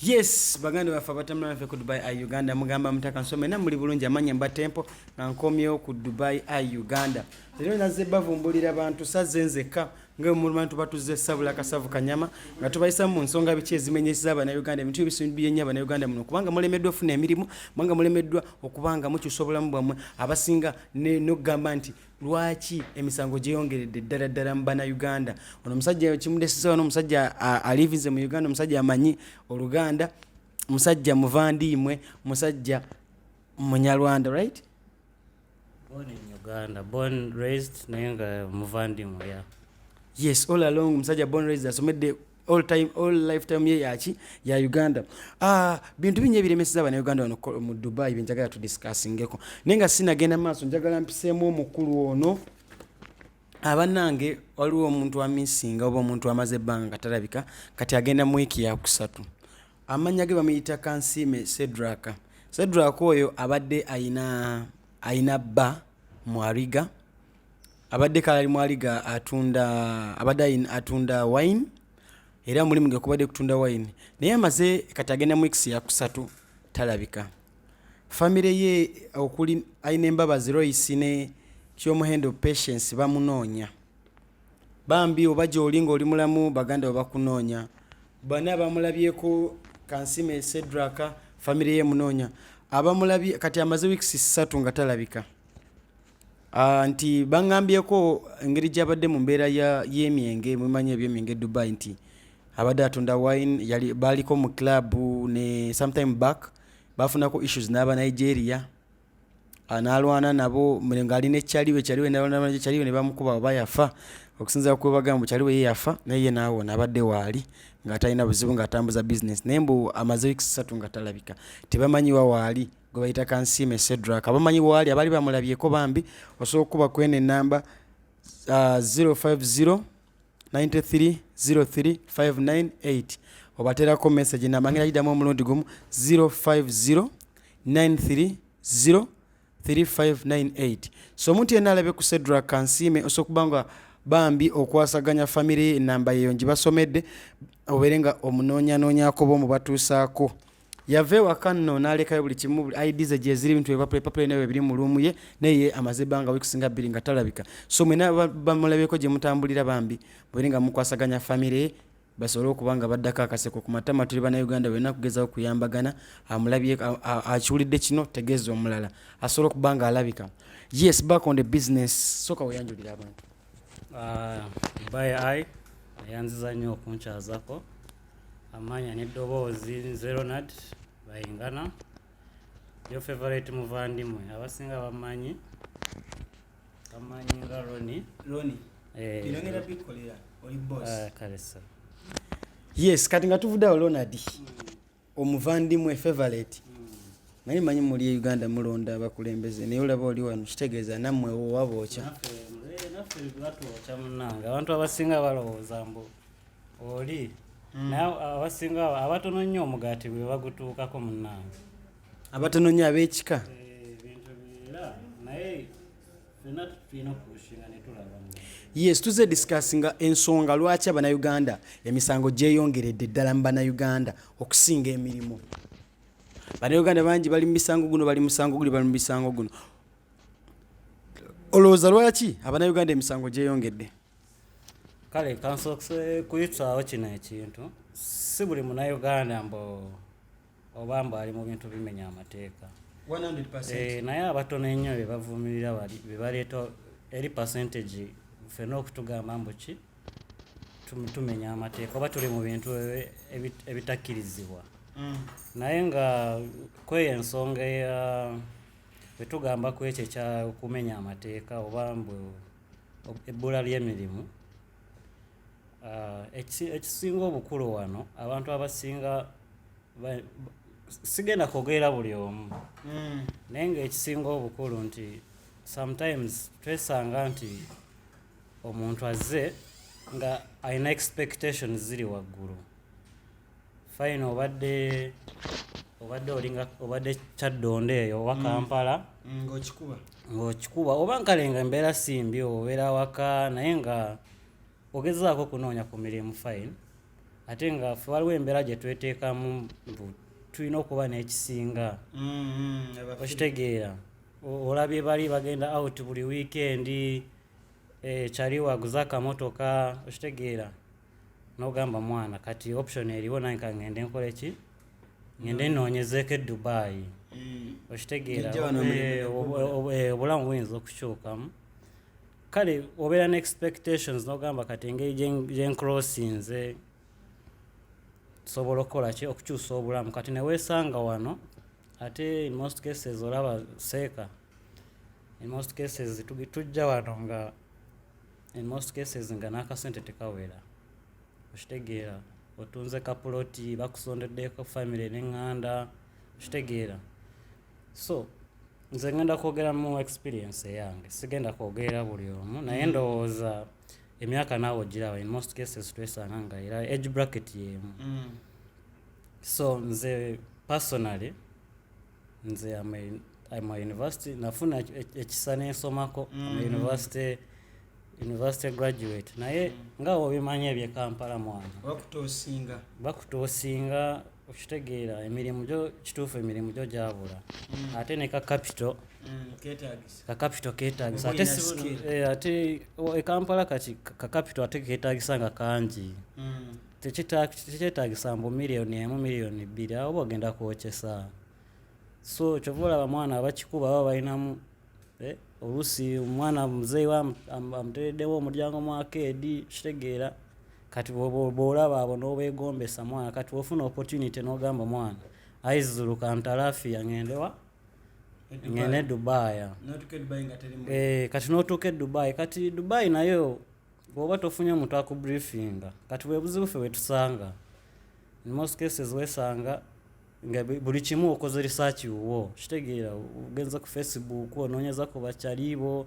Yes, baganda baffe abatambula naffe ku Dubai Eye Uganda, mugamba mutaka nsome na muli bulungi. Amanya mba Tempo, nga nkomyewo ku Dubai Eye Uganda. Leero nazze bavumbulira bantu, sazze nzekka, nga mu bantu batuzze sabula kasavu kanyama, nga tubayisa mu nsonga biki ezimenyesa Abannayuganda, ebintu ebisumbye ennyo Abannayuganda muno, kubanga mulemeddwa ofuna emirimu, kubanga mulemeddwa okubanga mukyusa obulamu bwammwe abasinga n'okugamba nti lwaki emisango gyeyongeredde ddala ddala mu Bannayuganda. Ono omusajja kimudesisa wano, omusajja alivinze mu Uganda, omusajja amanyi Oluganda, musajja muvandiimwe, musajja Munyarwanda, right? Born in Uganda, born, raised, naye nga muvandimwe, yeah. Yes, all along musajja born, raised, asomedde all time, all lifetime ye yaki ya Uganda. Ah, bintu bingi ebiremeseza Abannayuganda wano mu Dubai byenjagala tudiscussingeko, naye nga sinagenda maaso, njagala mpiseemu omukulu ono. Abannange, waliwo omuntu amisinga oba omuntu amaze ebbanga nga talabika, kati agenda mu wiiki yakusatu. Amannya ge bamuyita Kansiime Sedraka. Sedraka oyo abadde ayina bba mu Ariga, abadde kale ali mu Ariga atunda, abadde atunda wine, era mulimu ge kubadde kutunda wine, naye amaze kati agenda mu wiiki yakusatu talabika. Famire ye okuli ayina Embabazi Royce ne Kyomuhendo Patience bamunoonya. Bambi, oba gy'oli ng'oli mulamu, baganda bo bakunoonya. Bana bamulabyeko Kansime Sedraka, famire ye munoonya. Abamulabye, kati amaze weeks 3 nga talabika. Ah, nti baŋŋambyeko engeri gy'abadde mu mbeera y'emyenge, mumanyi ebyemyenge e Dubai, nti abadde atunda wine, yali baaliko mu club ne sometime back bafunako issues n'aba Nigeria. Ah, n'alwana nabo ng'alina ekyaliwe kyaliwe kyaliwe ne bamukuba oba yafa. Okusinziira ku bagamba, kyaliwe ye yafa, naye ye naawona, abadde waali nga talina buzibu, ng'atambuza business, naye mbu amaze weeks 3 nga talabika, tebamanyi wa waali. Gwe bayita Kansiime Cedrak, abamanyi waali, abaali bamulabyeko, bambi osobola okukuba kweno enamba, 050 93 03 598, obaterako message. Namba ngenda giddamu omulundi gumu: 050 93 3598. So omuntu yenna alabye ku Cedrak Kansiime, osobola okuba nga bambi okwasaganya famire ye, enamba yeyo ngibasomedde, obeere nga omunoonyanoonyako oba omubatuusaako. Yava ewaka nno n'alekayo buli kimu, buli ID ze gyeziri, ebintu ebipapula epapula naye biri mu room ye, naye ye amaze ebbanga weeks nga 2 nga talabika. So mwena bamulabyeko gye mutambulira, bambi mubeere nga mukwasaganya famire ye, basobole okuba nga baddako akaseko ku matama. Tuli Bannayuganda bonna kugezaho kuyambagana. Amulabye, akiwulidde kino, tegeeza omulala asobola okuba nga alabika. Yes, back on the business. Soka weyanjulira abantu. Dubai Eye ayanziza nnyo okunkyazako. Amanya n'eddoboozi, nze Ronald Bayingana, your favorite muvandimwe. Abasinga bamanyi nga Roni. Roni. Eh, bino ngenda bikolera oli boss. Ah, kale sir. Yes, kati nga tuvudde awo, Ronald omuvandimwe favorite, naye manyi muli e Uganda mulonda abakulembeze, naye olaba oli wano, kitegeeza nammwe owabookya. Naffe batwokya munnange. Abantu abasinga balowooza mbu oli, naye abasinga abatono nnyo omugaati gwe bagutuukako munnange. Abatono nnyo ab'ekika. Ebintu era naye ffenna tulina okupushinga ne tulaba. Yes, tuze discussinga ensonga lwaki Abannayuganda emisango gyeyongeredde ddala mu Bannayuganda okusinga emirimu. Bannayuganda bangi bali mu misango guno, bali mu musango guli, bali mu misango guno. Olowooza lwaki Abannayuganda emisango gyeyongedde? Kale kansoose kuyisaawo kino ekintu: si buli Munnayuganda mbu oba mbu ali mu bintu bimenya amateeka. 100%. Naye abatono ennyo be bavumirira bali be baleeta eri percentage ffenna okutugamba mbu ki tumenya amateeka oba tuli mu bintu ebitakkirizibwa. Naye nga kweyo ensonga eya bwe tugamba ku ekyo ekya kumenya amateeka oba mbu ebbula ly'emirimu, ekisinga obukulu wano, abantu abasinga sigenda kwogera buli omu, naye ng'ekisinga obukulu nti sometimes twesanga nti omuntu azze nga alina expectations ziri waggulu. Fine, obadde olinga obadde Kyaddondo eyo oba Kampala, ng'okikuba, ng'okikuba, oba nkale nga embeera si mbi, obeera waka naye nga ogezaako okunoonya ku mirimu. Fine. Ate nga ffe waliwo embeera gye tweteekamu mbu tulina okuba n'ekisinga. Okitegeera? Olabye bali bagenda out buli weekend, kyali waguze akamotoka, okitegeera, n'ogamba, "Mwana, kati option eriwo, nange kangende nkole ki? Ngende nnoonyezeeko e Dubai." Okitegeera? Ng'ejja wano omulimu. Obulamu buyinza okukyukamu. Kale obeera ne expectations n'ogamba, "Kati engeri gyencrossinze tusobola okukola ki? Okukyusa obulamu." Kati neweesanga wano, ate in most cases olaba seeka, in most cases tujja wano nga in most cases nga n'akasente tekawera. Okitegeera? Otunze kapuloti, bakusondeddeko family neŋŋanda, okitegeera? So nze ngenda kwogera mu experience eyange, sigenda kwogerera buli omu, naye ndowooza emyaka naawe ogiraba, in most cases twesanga nga era age bracket yemu. So nze personally, nze I'm a university, nafuna ekisa nensomako. I'm a university graduate, naye nga obimanyi ebye Kampala, mwana. Bakutoosinga. Bakutoosinga, okitegeera? Emirimu gyo, kituufu, emirimu gyo gyabula, ate ne ka capital. Ketagisa. Ka capital ketagisa. Oba ate olina skill. Ate e Kampala kati ka capital ate ketagisa nga kangi. Tekyetagisa mbu 1 million, 2 million, awo oba ogenda kwokyesa. So kyova olaba, mwana, abakikuba baba balinamu, oluusi omwana muzeeyi we amutereddewo omulyango mu arcade, kitegeera? Kati bw'olaba abo n'obeegombesa, mwana, kati ofuna opportunity n'ogamba, "Mwana, aizulu kantalafiya, ngende wa? Ngende Dubai." Notuka e Dubai nga teri. Kati n'otuuka e Dubai, kati Dubai nayo bw'oba tofunye omuntu akubriefinga, kati bwe buzibu ffe bwe tusanga. In most cases weesanga nga buli kimu okoze research wuwo, kitegeera? Ogenza ku Facebook, onoonyeza ku bakyalibo,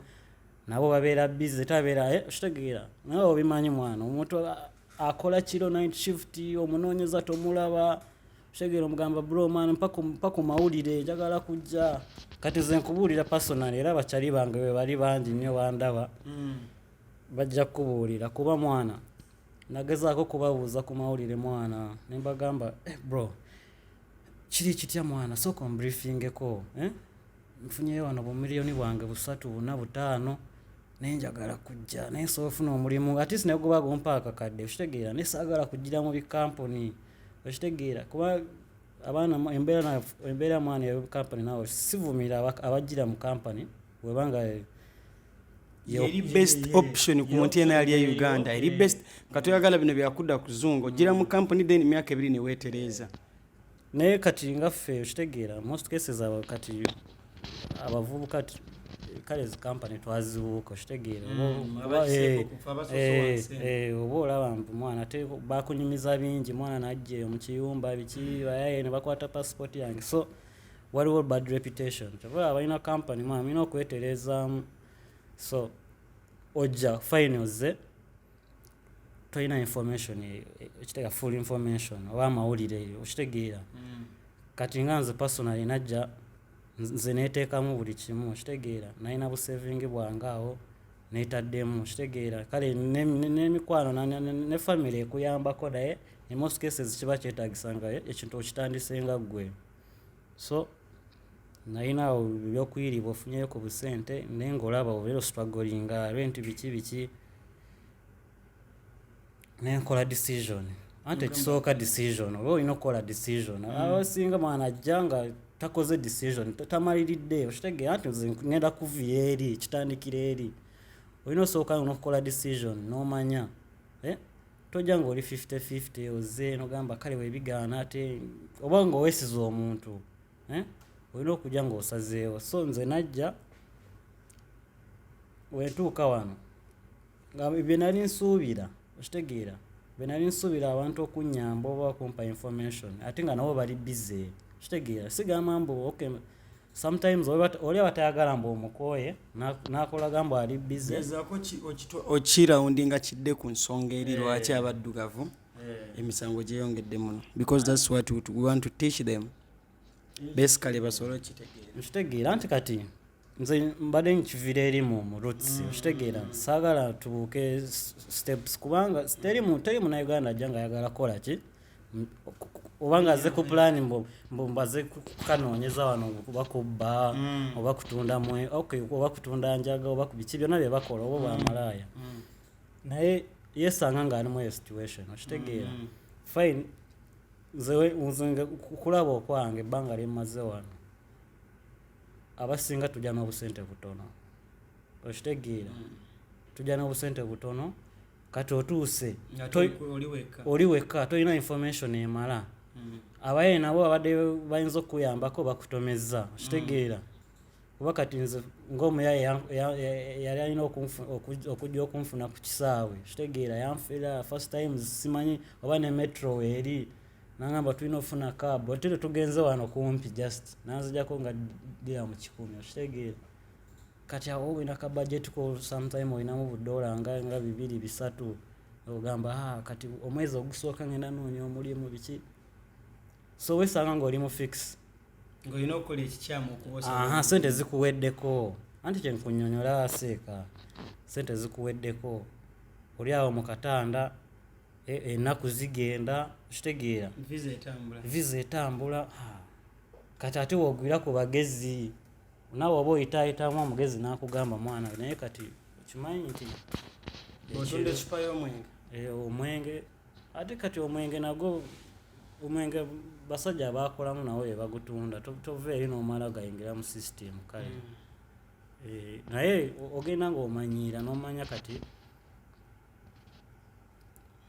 nabo babeera busy, tabeera, kitegeera? Nawe obimanyi, mwana, omuntu akola kiro, night shift, omunoonyeza tomulaba, kitegeera? Omugamba, "Bro, mwana, mpa ku mawulire, njagala kujja." Kati nze nkubuulira personal, era bakyali bange bwe bali bangi nnyo bandaba, bajja kukubuulira, kuba mwana, nagezaako kubabuuza ku mawulire, mwana, ne mbagamba, "Bro, kiri kitya, mwana? Sooka ombriefingeko, eh? Nfunyeyo wano bumiliyoni bwange 3, 4, 5, naye njagala kujja, naye nsobola ofuna omulimu at least neguba gumpa akakadde?" Okitegeera? Naye saagala kugira mu bikampuni, okitegeera? Kuba abaana embeera, mwana, ebikampuni nawe sivumira abajjira mu kampani webanga. Eri best option ku muntu yenna yali e Uganda, eri best nga toyagala bino byakudda kuzunga, ogira mu company, then emyaka 2 neweetereeza. Naye kati nga ffe, okitegeera, most cases abo kati abavubuka kale zi company twazibuuka, okitegeera? Abakiseeko kufa, abasoose wansi eno. Oba olaba mbu mwana, ate bakunyumiza bingi, mwana, najja eyo mu kiyumba biki, bayaye ne bakwata passport yange. So waliwo bad reputation. Kyova olaba balina company, mwana, mulina okweterezaamu. So ojja fine, ozze tolina information, okitegeera, full information oba amawulire, okitegeera? Kati nga nze personally najja nze neteekamu buli kimu, okitegeera? Nalina busaving bwange awo netaddemu, okitegeera? Kale n'emikwano ne family ekuyambako, naye in most cases kiba kyetagisa nga ekintu okitandise nga ggwe. So nalina awo ebyokuyiribwa, ofunyeyo ku busente, naye ng'olaba obeera ostrugglinga, rent, biki biki, nenkola decision. Anti ekisooka decision, oba olina okukola decision. Abasinga, mwana, ajja nga takoze decision, tamaliridde, okitegeera? Anti nze ngenda kuviya eri, kitandikira eri, olina osooka n'okukola decision n'omanya, eh? Tojja ng'oli 50-50, oze nogamba, "Kale webigaana," ate oba ng'oweesiza omuntu, eh? Olina okujja ng'osazeewo. So nze najja, wentuuka wano nga bye nali nsuubira, okitegeera, bye nali nsuubira abantu okunnyamba oba okumpa information, ate nga nabo bali busy, okitegeera? Sigamba mbu okay, sometimes oli aba tayagala mbu omukooye, n'akolaga mbu ali busy. Gezaako okirawundinga kidde ku nsonga eri lwaki abaddugavu emisango gyeyongedde muno, because that's what we want to teach them basically, basobole okitegeera. Nkitegeera nti kati Nze mbadde nkivira eri mu roots, okitegeera? Saagala tubuuke steps, kubanga teri munauganda ajja nga ayagala kukola ki, oba nga azze ku plan mbu mbaze kukanoonyeza wano, oba kubba, oba kutunda mwe, okay, oba kutunda njaga, oba biki byonna bye bakola, oba bwamalaaya. Naye yesanga ng'alimu eyo situation, okitegeera? Fine, nze kulaba okwange, ebbanga lyemmaze wano, abasinga tujja n'obusente butono, okitegeera? Tujja n'obusente butono. Kati otuuse, oli wekka, tolina information emala. Abaye nabo babadde bayinza okukuyambako bakutomeza, okitegeera? Kuba kati nze ng'omuyaye yali alina okujja okunfuna ku kisaawe, okitegeera? Yanfera first times, simanyi oba ne metro weeri, nangamba tulina ofuna cab, ate tugenze wano kumpi, just nanzijako nga dira mu 100, okitegeera? Kati awo olina ka budget ko, sometime olinamu budoola nga 2, 3, ogamba, "Ah, kati omwezi ogusooka ngenda noonya omulimu," biki. So wesanga ng'oli mu fix. Ng'olina okukola ekikyamu. Aha, sente zikuweddeko. Anti kyenkunyonyola, seeka, sente zikuweddeko, oli awo mu katanda, ennaku zigenda, okitegeera? Visa etambula. Visa etambula. Kati ate wogwira ku bagezi, naawe oba oyitaayitamu omugezi n'akugamba, "Mwana, naye kati okimanyi nti otunda ecupa y'omwenge." Omwenge, ate kati omwenge nagwo, omwenge basajja abakolamu nawo bebagutunda. Tova eri n'omala gayingira mu system. Kale naye ogenda ng'omanyiira n'omanya kati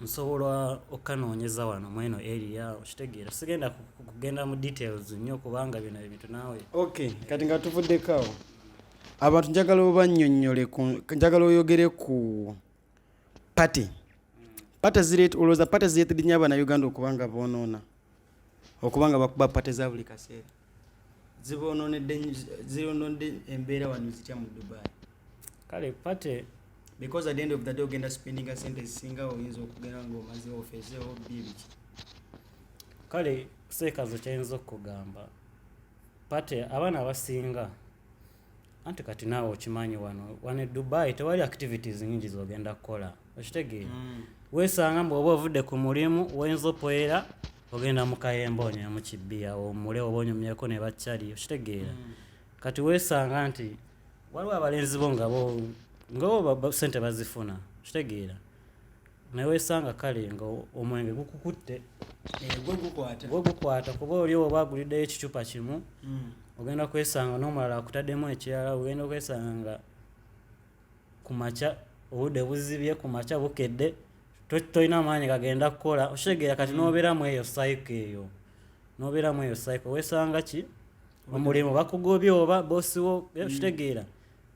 nsobola okukanoonyeza wano mweno area, okitegeera? Sigenda kugenda mu details nnyo, kubanga bino ebintu naawe. Okay, kati nga tuvuddeko awo, abantu njagala obannyonnyole, njagala oyogere ku party. Party zireet, olowooza party zireetedde nnyo abannayuganda okuba nga boonoona, okuba nga bakuba party za buli kaseera? Zibonoonedde ziroonodde embeera wano zitya mu Dubai? Kale party, because at the end of the day ogenda spendinga sente zisinga oyinza okugenda ng'omaze ofeezeewo biki. Kale seekazo, kyayinza okukugamba, party abaana abasinga, anti kati naawe okimanyi, wano e Dubai tewali activities nyingi zogenda kukola, okitegeera? Weesanga mbu oba ovudde ku mulimu, woyinza opoera ogenda mu kayemba, onywamu kibbiya, omule, oba onyumyeko ne bakyali, okitegeera? Kati weesanga nti waliwo abalenzi bo nga bo nga bo sente bazifuna, okitegeera? Naye weesanga kale nga omwenge gukukutte. Eh, gwe gukwata. Gwe gukwata, kuba oli oba aguliddeyo ekicupa kimu, ogenda kwesanga n'omulala akutaddemu ekirala. Ogenda okwesanga nga ku makya obudde buzibye, ku makya bukedde, tolina maanyi gagenda kukola, okitegeera? Kati n'obeeramu eyo cycle eyo, n'obeeramu eyo cycle, weesanga ki, omulimu bakugobye, oba bosi wo, okitegeera?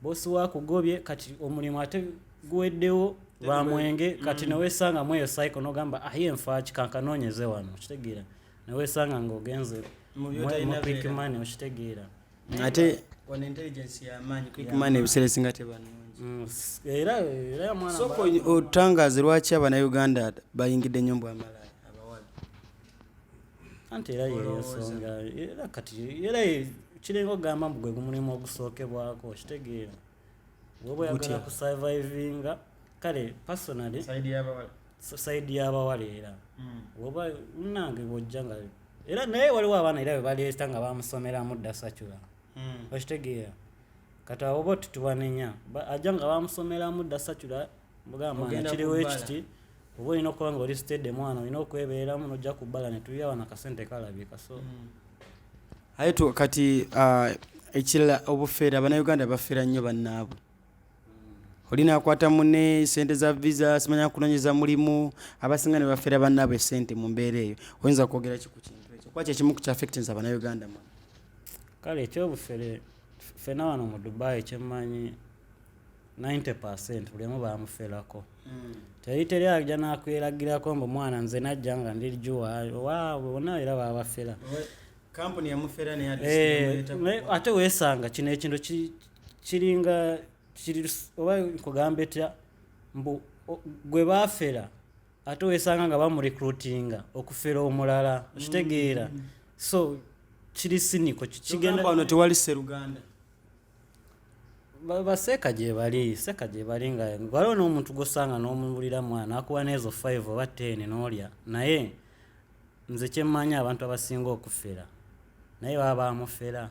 Bosi wo akugobye, kati omulimu ate guweddewo lwa mwenge. Kati neweesanga mu eyo cycle, n'ogamba, "Aye nfaaki, kankanoonyeze wano," okitegeera? Neweesanga ng'ogenze Mu mu by'otalina quick beera. money, okitegeera? Ate wano intelligence y'amaanyi, quick money ebiseera ebisinga teba nnungi. Era mwana. Sooka otangaaze lwaki abannayuganda bayingidde nnyo bwamalaaya, abawala. Anti era yeyo Olowooza. ensonga. Era kati era kiringa okugamba mbu gwe gumulimu ogusookebwako, okitegeera? Bwoba oyagala Gutya? kusurvivinga, kale personally, side y'abawala. Side y'abawala, era oba nange bwojja nga era, naye waliwo abaana era bwe baleeta nga bamusomeramu dda circular, okitegeera? Kati abo bo tutubanenya. Ajja nga bamusomeramu dda circular, mugamba, Ogenda kiriwo ku bbala. Ekiti oba olina okuba nga oli steady, mwana, olina okwebeeramu nojja ku bbala netulya wano akasente kalabika, so. Aye kati ekirala, obufeere. Abannayuganda bafeera nnyo bannaabwe. Olina akwata munne sente za visa, simanya kunoonyeza mulimu, abasinga ne bafeera bannaabwe sente. Mu mbeera eyo oyinza kwogera ki ku kintu ekyo, kuba kyekimu ku kyaffectinze abannayuganda mu Kale ekyobufere, ffena wano mu Dubai kyemmanyi, 90 buli omu bamuferako. Teri ajja nakweragirako mbu mwana nze najja nga ndi juwa wa bonna, era babafera. Kampuni yamufera naye. Naye ate weesanga kino ekintu kiringa kiri, oba nkugamba etya, mbu gwe baafera, ate weesanga nga bamurecruitinga okufera omulala, okitegeera? So kiri siniko, kigenda. Wano tewali seruganda. Baseeka gye bali, seeka gye bali, nga waliwo n'omuntu gw'osanga n'omubulira, mwana, akuwa n'ezo 5 oba 10 n'olya. Naye nze kyemmanyi, abantu abasinga okufera naye baba bamufera.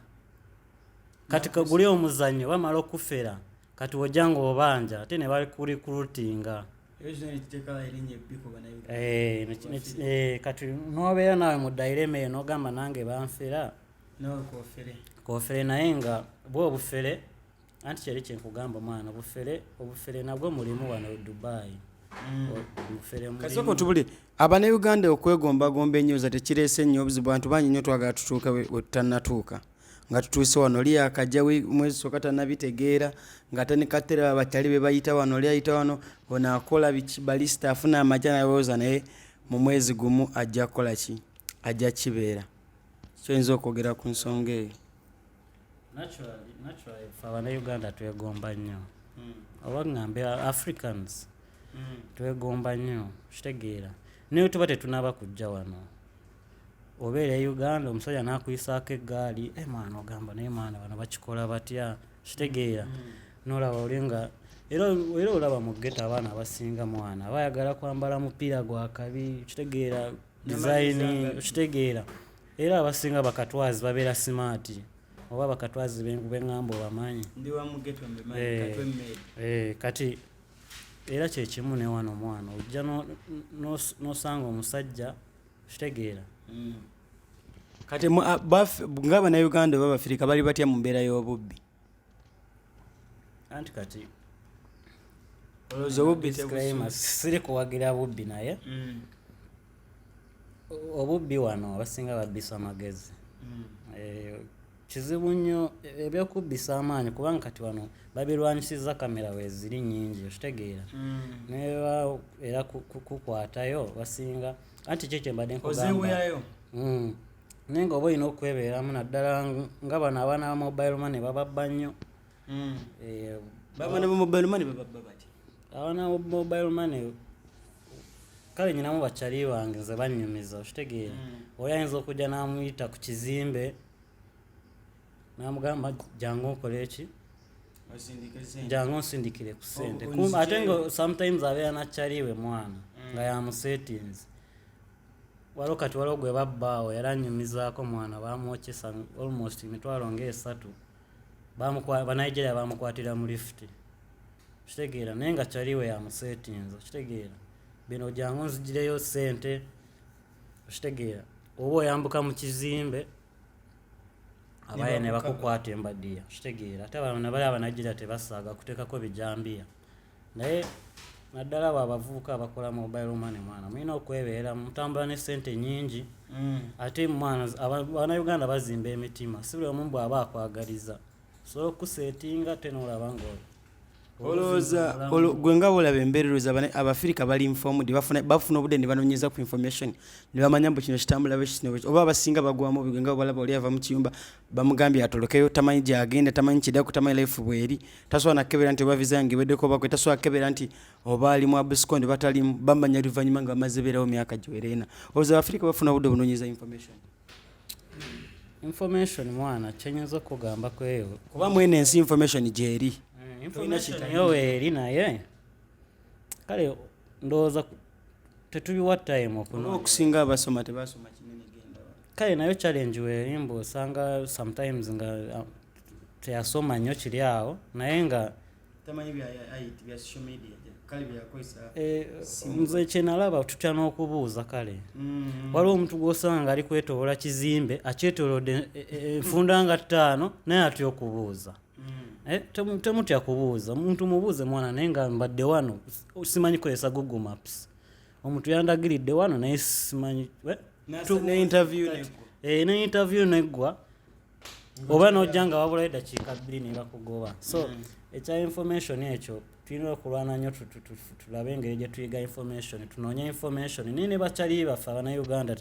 Kati kaguli omuzannyo, bamala okufera, kati ojja nga obanja ate ne bakurecruitinga. Kati nobeera naawe mu dilemma eyo, n'ogamba nange banfera kofere. Naye nga bwe obufere, anti kyeri kyenkugamba mwana, obufere, obufere nabwo mulimu wano e Dubai. Obufere mulimu. Kasooka otubule, Abannayuganda okwegombagomba ennyo tekireese nnyo obuzibu? Bantu bangi nnyo twagala tutuuke we tutannatuuka, nga tutuuse wano oli akajja mwezi soka tannabitegeera, nga tanikateraba bakyali be bayita wano, oli ayita wano, ono akola biki, balisita afuna amagya, nalowooza naye mu mwezi gumu ajja kukola ki, ajja kibeera. Kyoyinza okwogera ku nsonga eyo? Naturally, ffe Abannayuganda twegomba nnyo, oba ŋŋambe Africans twegomba nnyo, kitegeera? Naye tuba tetunaba kujja wano, obeera e Uganda, omusajja n'akuyisaako eggaali, e mwana, ogamba naye mwana, bano bakikola batya? Kitegeera? Nolaba oli nga era olaba mu ghetto abaana abasinga, mwana, bayagala kwambala mupiira gwa kabi, kitegeera, design, kitegeera? Era abasinga bakatwazi babeera smart, oba bakatwazi beŋŋamba obamanyi. Kati era kyekimu ne wano, mwana, ojja n'osanga omusajja, kitegeera? Kati nga Bannayuganda oba Abafirika bali batya mu mbeera y'obubbi? Anti kati Olowooza obubbi disclaimer, siri kuwagira bubbi, naye obubbi wano abasinga babbisa magezi. Kizibu nnyo ebyokubbisa amaanyi, kubanga kati wano babirwanyisiza, kamera weeziri nnyingi, okitegeera? Neba era kukwatayo basinga, anti ki kyembadde nkugamba. Ozeeweerayo. Naye nga oba olina okwebeeramu, naddala nga bano abaana ba mobile money bababba nnyo. Babaana ba mobile money bababba bati? Abaana ba mobile money, kale nyinamu bakyali bange, nze bannyumiza, okitegeera? Oli ayinza okujja n'amuyita ku kizimbe n'amugamba, "Jangu okole eki, jangu onsindikire ku ssente." Ate nga sometimes abeera nakyaliwe, mwana, nga yamusettings. Waliwo kati, waliwo gwe babba awo, yali annyumizaako, mwana, bamwokyesa almost 300,000. Banigeria bamukwatira mu lift, kitegeera? Naye nga kyaliwe yamusettinze, okitegeera? Bino, jangu nzigireyo ssente, okitegeera? Oba oyambuka mu kizimbe, abaye ne bakukwata embadiya, okitegeera? Ate bano bali Abanigeria tebasaaga kuteekako bijambiya. Naye naddala abo abavubuka abakola mobile money, mwana, mulina okwebeera, mutambula ne ssente nyingi. Ate mwana, Bannayuganda bazimba emitima, si buli omu bw'aba akwagaliza osobola okusettinga, te nolaba nga Olowooza gwe nga bwolaba embeera, olowooza Abafirika bali informed? Bafuna obudde ne banoonyeza ku information ne bamanya mbu kino kitambula bwe kino, oba abasinga bagwamu bigwe, nga bwolaba oli ava mu kiyumba, bamugambye atolokeyo, tamanyi gyagenda, tamanyi kiddako, tamanyi life bweri, tasobola nakukebera nti oba visa yange eweddeko oba kwe, tasobola kukebera nti oba ali mu abscond, batalimu, bamanya luvannyuma nga bamaze beerawo myaka giwera ena. Olowooza Abafirika bafuna obudde obunoonyeza information? Information, mwana, kyenyinza okugambako eyo, Kuba mwene ensi information gyeri. Information yo weeri, naye kale ndowooza tetubiwa time Oba okunoonya. Okusinga abasoma tebasoma kinene genda. Kale nayo challenge weeri, mbu osanga sometimes nga teyasoma nnyo kiri awo, naye nga Tamanyi bya IT, bya social media, kale byakozesa. Nze kyenalaba, tutya n'okubuuza. Kale waliwo omuntu gw'osanga nga ali kwetoola kizimbe, akyetoolodde enfunda nga ttaano, naye atya okubuuza. Temutya kubuuza omuntu, mubuuze, mwana, naye nga mbadde wano, simanyi kozesa Google Maps, omuntu yandagiridde wano, naye simanyi. Ne interview neggwa. Ne interview neggwa, oba nojja nga wabulayo eddakiika 2 ne bakugoba. So ekya information ekyo tulina okulwana nnyo, tulabe engeri gye tuyiga information, tunoonye information, naye ne bakyali baffe Abannayuganda.